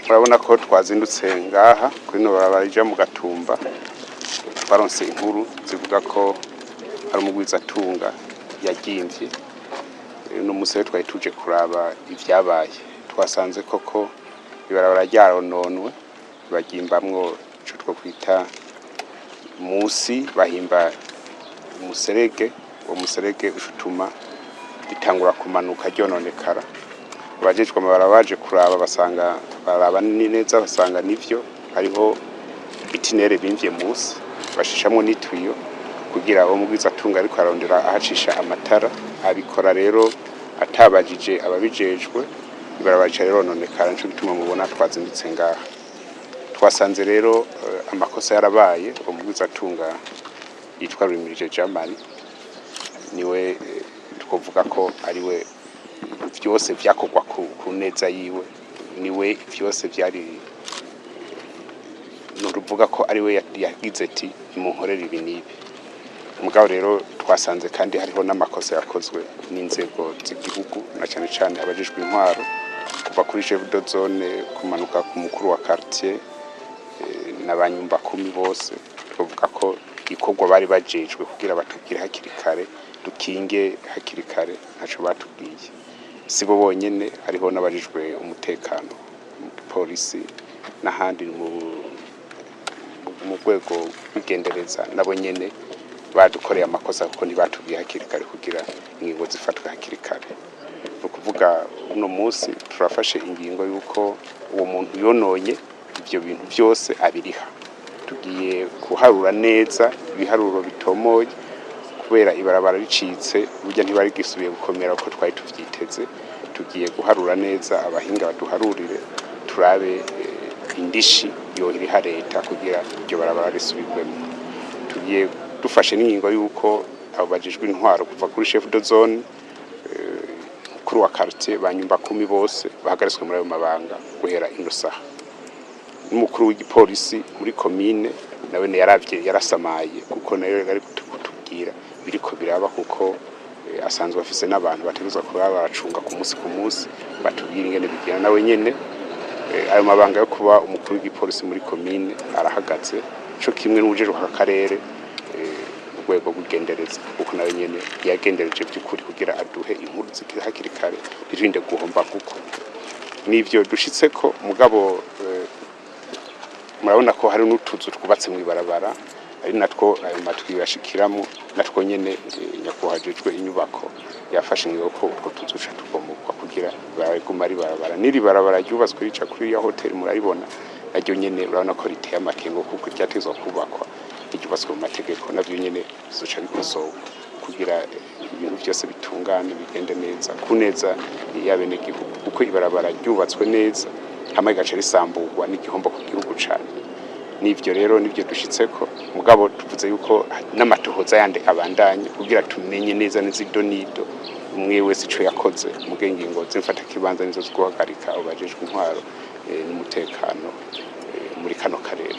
Murabona ko twazindutse ngaha kuri no barabara ija mu Gatumba. Twaronse inkuru zivuga ko hari umugwizatunga yagimvye. Uno musi rero twari tuje kuraba ivyabaye. Twasanze koko ibarabara ryarononwe, bagimbamwo ico twokwita musi, bahimba umuserege. Uwo muserege ucutuma ritangura kumanuka, ryononekara. Abajejwe amabarabara baje kuraba, basanga baraba neza, basanga nivyo, hariho itinéraire bimvye musi, bashishamwo n'itwiyo kugira uwo mugwizatunga ariko ararondera ahacisha amatara. Abikora rero atabajije ababijejwe, ibarabara rica rirononekara. Nico gituma mubona twazindutse ngaha. Twasanze rero amakosa yarabaye. Uwo mugwizatunga yitwa Rumirije Jean Marie, niwe twovuga ko ariwe vyose vyakorwa ku neza yiwe, niwe vyose vyari. Nuruvuga ko ariwe yagize ati: "Nimunkorere ibi n'ibi." Mugabo rero twasanze kandi hariho n'amakosa yakozwe n'inzego z'igihugu, na cane cane abajejwe intwaro, kuva kuri chef de zone kumanuka ku mukuru wa quartier na ba nyumba kumi bose. Twavuga ko ikorwa bari bajejwe kugira batubwire hakiri kare, dukinge hakiri kare, ntaco batubwiye. Si bo bonyene, hariho n'abajejwe umutekano mu polisi n'ahandi mu rwego rw'igendereza, nabo nyene badukoreye amakosa kuko ntibatubwiye hakiri kare kugira ingingo zifatwe hakiri kare. Ni ukuvuga uno munsi turafashe ingingo y'uko uwo muntu yononye ivyo bintu byose abiriha. Tugiye kuharura neza ibiharuro bitomoye, kubera ibarabara ricitse burya ntibari gisubiye gukomera uko twari tuvyiteze. Tugiye guharura neza, abahinga baduharurire, turabe indishi yohiriha leta kugira iryo barabara risubirwemo. Tugiye dufashe n'ingingo y'uko abo bajejwe intwaro, kuva kuri chef de zone, mukuru wa quartier, ba nyumba kumi bose bahagaritswe muri ayo mabanga guhera ino saha, n'umukuru w'igipolisi muri komine nawe yaravye yarasamaye, kuko nayo yari kutubwira biriko biraba, kuko asanzwe afise n'abantu bategerezwa kuba baracunga ku munsi ku munsi, batubwira ingene bigenda. Nawe nyene ayo mabanga yo kuba umukuru w'igipolisi muri komine arahagaze, co kimwe n'uwujejwe aka karere, urwego rw'igendereza, kuko nawe nyene yagendereje by'ukuri kugira aduhe inkuru zikiri hakiri kare, ntirinde guhomba. Kuko nivyo dushitseko. Mugabo murabona ko hari n'utuzu twubatse mw'ibarabara, ari natwo ayo matwi yashikiramo. Natwo nyene nyakubahwa ajejwe inyubako yafashe ingingo ko utwo tuzu ca tubomokwa kugira bariguma ari barabara. N'iri barabara ryubatswe rica kuri ya hoteli muraribona, naryo nyene urabona ko riteye amakengo, kuko ryategezwa kubakwa ntiryubatswe mu mategeko. Navyo nyene bizoca bikosorwa kugira ibintu byose bitungane, bigende neza ku neza y'abenegihugu, kuko ibarabara ryubatswe neza hamwe rigaca risamburwa n'igihombo ku gihugu cane. Nivyo rero nivyo dushitseko. Mugabo tuvuze yuko n'amatohoza yandi abandanye kugira tumenye neza neza ido nido, umwe wese ico yakoze. Muge ingingo zimfata kibanza nizo zo guhagarika abo bajejwe intwaro n'umutekano muri kano karere.